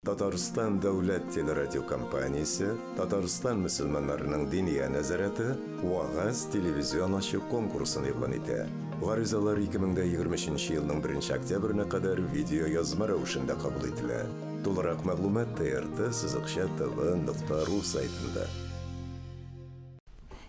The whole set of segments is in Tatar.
Татарстан дәүләт телерадиокомпаниясе, Татарстан мөселманнарының Диния нәзарәте Вәгазь телевизион ачу конкурсын игълан итә. Гаризалар 2023 елның 1 октябренә кадәр видеоязма рәвешендә кабул ителә. Тулырак мәгълүмат TRT сызыкча TV нокта ру сайтында.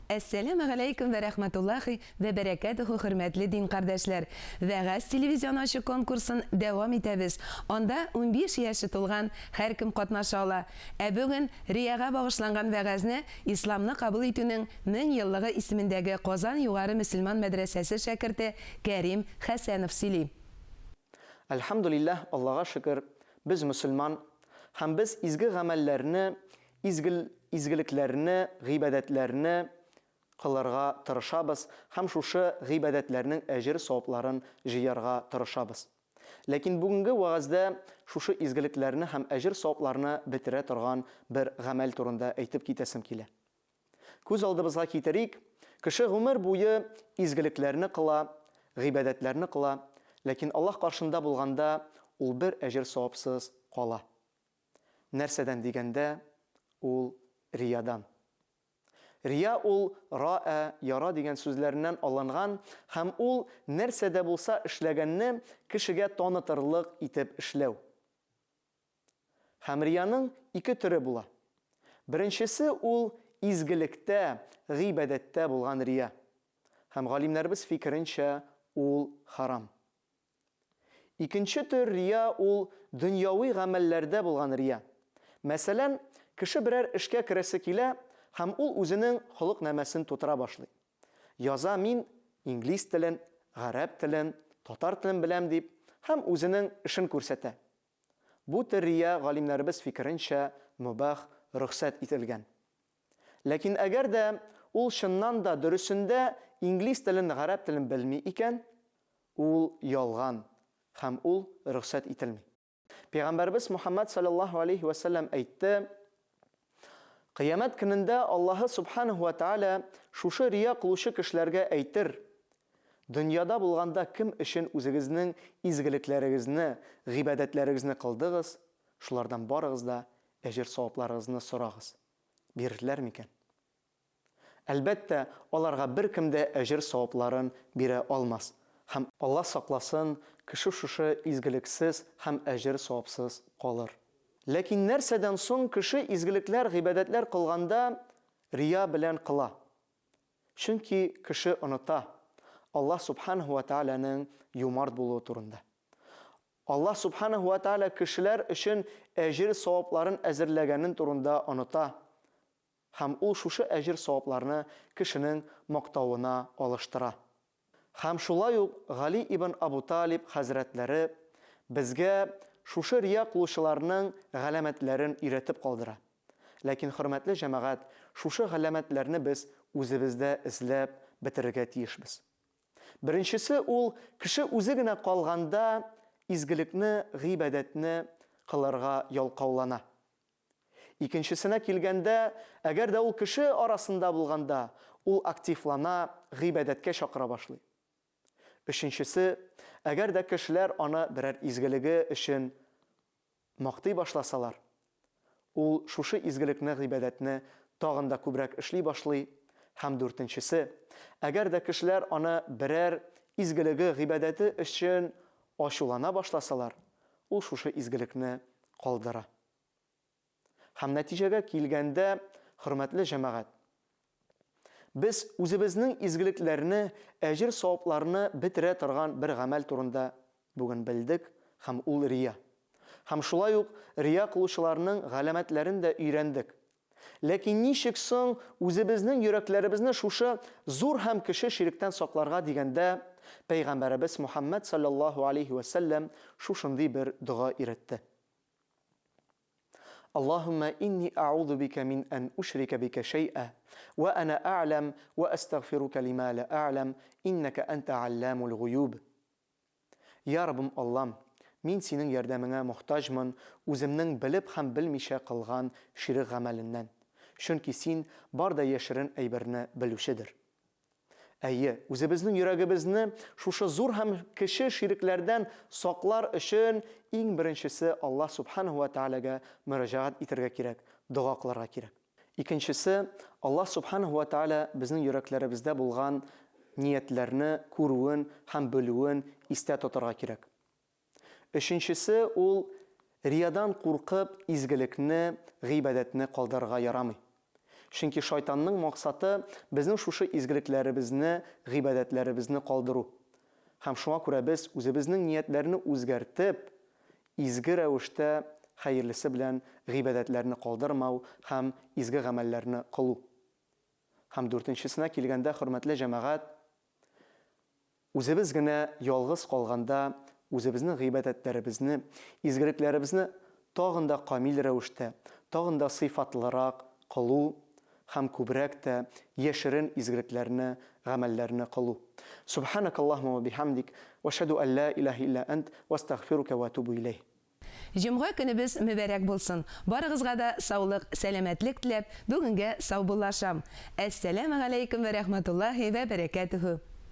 Әссәләмегаләйкүм вә рәхмәтуллахи вә бәрәкәтүһү хөрмәтле дин кардәшләр! Вәгазь телевизион ачу конкурсын дәвам итәбез. Анда 15 яше тулган һәркем катнаша ала. Ә бүген рияга багышланган вәгазьне Исламны кабул итүнең 1000 еллыгы исемендәге Казан югары мөселман мәдрәсәсе шәкерте Кәрим Хәсәнов сөйли. Әлхәмдүлилләһ, Аллага шөкер, без мөселман һәм без изге гамәлләрне Изгел, изгелекләрне, гыйбадәтләрне кылырга тырышабыз һәм шушы гыйбадәтләрнең әҗер-савапларын җыярга тырышабыз. Ләкин бүгенге вәгазьдә шушы изгелекләрне һәм әҗер-савапларны бетерә торган бер гамәл турында әйтеп китәсем килә. Күз алдыбызга китерик, кеше гомер буе изгелекләрне кыла, гыйбадәтләрне кыла, ләкин Аллаһ каршында булганда ул бер әҗер-савапсыз кала. Нәрсәдән дигәндә, ул риядан. Рия ул раә, яра дигән сүзләреннән алынган һәм ул нәрсә дә булса эшләгәнне кешегә танытырлык итеп эшләү. Һәм рияның ике төре була. Беренчесе ул изгелектә, гыйбадәттә булган рия. Һәм галимнәребез фикеренчә, ул харам. Икенче төр рия ул дөньяви гамәлләрдә булган рия. Мәсәлән, кеше берәр эшкә керәсе килә һәм ул үзенең холык-намәсен тутыра башлый. Яза мин инглиз телен, гарәп телен, татар телен беләм дип һәм үзенең эшен күрсәтә. Бу төр рия галимнәребез фикеренчә мөбах, рөхсәт ителгән. Ләкин әгәр дә ул чыннан да дөресендә инглиз телен, гарәп телен белми икән, ул ялган һәм ул рөхсәт ителми. Пәйгамбәребез Мухаммад салләллаһу алейһи вә сәлләм әйтте, Кыямәт көнендә Аллаһы субханаһу вә тәгалә шушы рия кылучы кешеләргә әйтер, Дөньяда булганда кем өчен үзегезнең изгелекләрегезне, гыйбадәтләрегезне кылдыгыз, шулардан барыгыз да әҗер-савапларыгызны сорагыз. Бирерләр микән? Әлбәттә, аларга беркем дә әҗер-савапларын бирә алмас, һәм, Алла сакласын, кеше шушы изгелексез һәм әҗер-савапсыз калыр. Ләкин нәрсәдән соң кеше изгелекләр, гыйбадәтләр кылганда рия белән кыла? Чөнки кеше оныта Аллаһ Субханаһу ва Тәгаләнең юмарт булуы турында. Аллаһ Субханаһу ва Тәгалә кешеләр өчен әҗер-савапларын әзерләгәнен турында оныта. Һәм ул шушы әҗер-савапларны кешенең мактавына алыштыра. Һәм шулай ук Гали ибн Абу Талиб хәзрәтләре безгә шушы рия кылучыларның галәмәтләрен өйрәтеп калдыра. Ләкин, хөрмәтле җәмәгать, шушы галәмәтләрне без үзебездә эзләп бетерергә тиешбез. Беренчесе ул, кеше үзе генә калганда изгелекне, гыйбадәтне кылырга ялкаулана. Икенчесенә килгәндә, әгәр дә ул кеше арасында булганда, ул активлана, гыйбадәткә чакыра башлый. Өченчесе, әгәр дә кешеләр аны берәр изгелеге өчен мактый башласалар, ул шушы изгелекне, гыйбадәтне тагын да күбрәк эшли башлый һәм дүртенчесе, әгәр дә кешеләр аны берәр изгелеге, гыйбадәте өчен ачулана башласалар, ул шушы изгелекне калдыра. Һәм нәтиҗәгә килгәндә, хөрмәтле җәмәгать, без үзебезнең изгелекләрне, әҗер-савапларны бетерә торган бер гамәл турында бүген белдек һәм ул рия. Һәм шулай ук рия кылучыларның галәмәтләрен дә өйрәндек. Ләкин ничек соң үзебезнең йөрәкләребезне шушы зур һәм кече ширектән сакларга дигәндә, пәйгамбәребез Мухәммәд салләллаһу алейһи вә сәлләм шушындый бер дога өйрәтте. Аллаһуммә инни әгъузу бикә мин ән ушрикә бикә шәй'ә, вә әнә әгъләм, вә әстәгъфирукә лимә лә әгъләм, иннәкә әнтә алләмул гуюб. Я Раббым Аллам, мин Синең ярдәмеңә мохтаҗмын үземнең белеп һәм белмичә кылган ширек гамәленнән, чөнки Син бар да яшерен әйберне белүчедер. Әйе, үзебезнең йөрәгебезне шушы зур һәм кече ширекләрдән саклар өчен иң беренчесе Аллаһ Сүбхәнәһү вә Тәгаләгә мөрәҗәгать итәргә кирәк, дога кылырга кирәк. Икенчесе, Аллаһ Сүбхәнәһү вә Тәгалә безнең йөрәкләребездә булган ниятләрне күрүен һәм белүен истә тотарга кирәк. Өченчесе, ул риядан куркып изгелекне, гыйбадәтне калдырырга ярамый. Чөнки шайтанның максаты безнең шушы изгелекләребезне, гыйбадәтләребезне калдыру. Һәм шуңа күрә без үзебезнең ниятләрне үзгәртеп, изге рәвештә хәерлесе белән гыйбадәтләрне калдырмау һәм изге гамәлләрне кылу. Һәм дүртенчесенә килгәндә, хөрмәтле җәмәгать, Үзебез генә ялгыз калганда, үзебезнең гыйбадәтләребезне, изгелекләребезне тагын да камил рәвештә, тагын да сыйфатлырак кылу һәм күбрәк тә яшерен изгелекләрне, гамәлләрне кылу. Сүбхәнәкаллаһумма вә бихәмдик, вә әшһәдү ән лә илаһә илля әнт, вә әстәгъфирука вә әтүбү иләйһ. Җомга көнебез мөбарәк булсын! Барыгызга да саулык, сәламәтлек теләп, бүгенгә саубуллашам. Әссәләмегаләйкүм вә рәхмәтуллаһи вә бәрәкәтүһү!